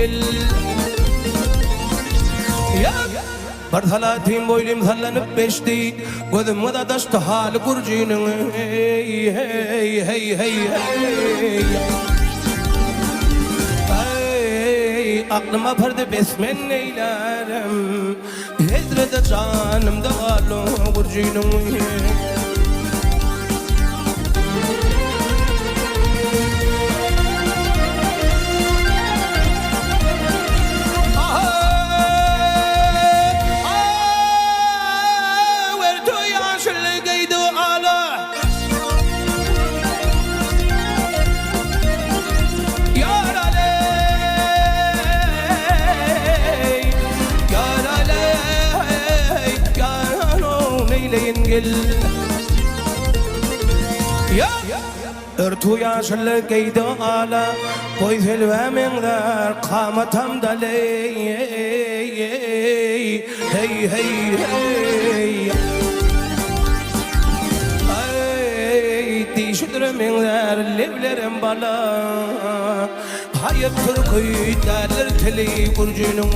gel. Bir salatym boýlym sallanyp geçdi, Gözüm gyzadaşdy haly gürjiniň Heý heý heý heý heý Eý aklym apardy bes men neýlärem Hezrete janymda galdy gürjiniň Örtü ýaşyl geýdi ala, Goý selbä meňzär kamatam daleý, Heý, heý, heý. Aý, dişidire meňzär leblerem bala, Haýyp türki däldir tili gürjiniň.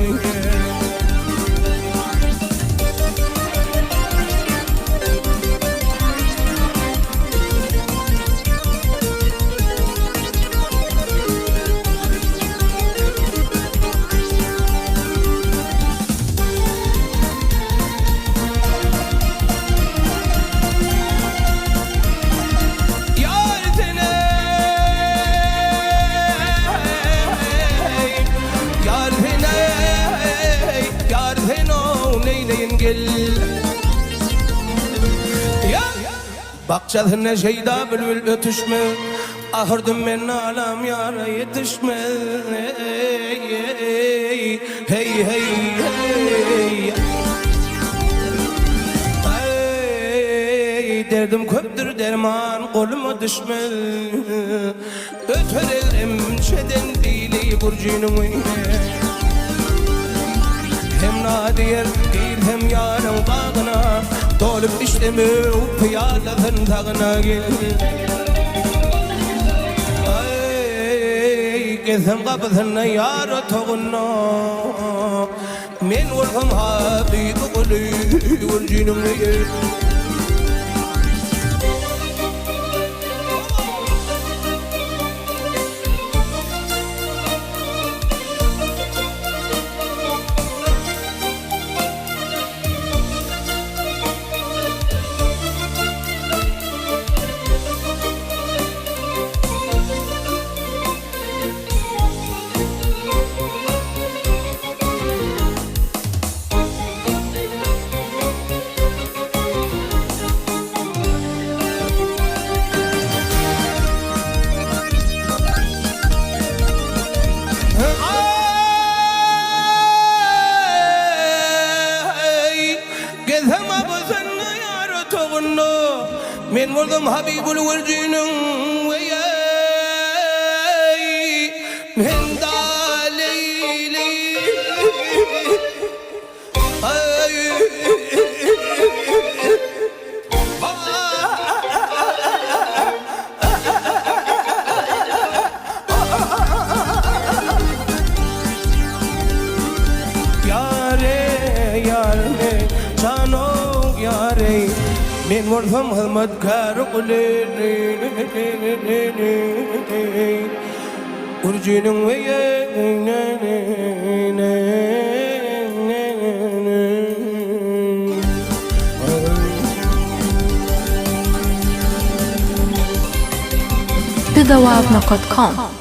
Ýar seni Ýar seni Ýar seni-ow neýleýin gel Ýar Bakjasynda şeýda bülbül ötüşme Ahyrdym men nalam ýara ýetişmez Eý heý heý heý Eý derdim köpdür derman goluma düşmez Öter egrem çeden dili gürjiniň Hem nadiýer girsem ýaryň bagyna Dolup içsem öw pyýalasyn sagyna gel Aý gezsem gapysynda ýar otagynda Men bolsam habyby guly gürjiniň Gezsem abysynda ýar otagynda, Men bolsam Habibul Gürjiniň weýeý Men da leýli Men bolsam hyzmatkär guly Gürjiniň Bizowaz nokat kom.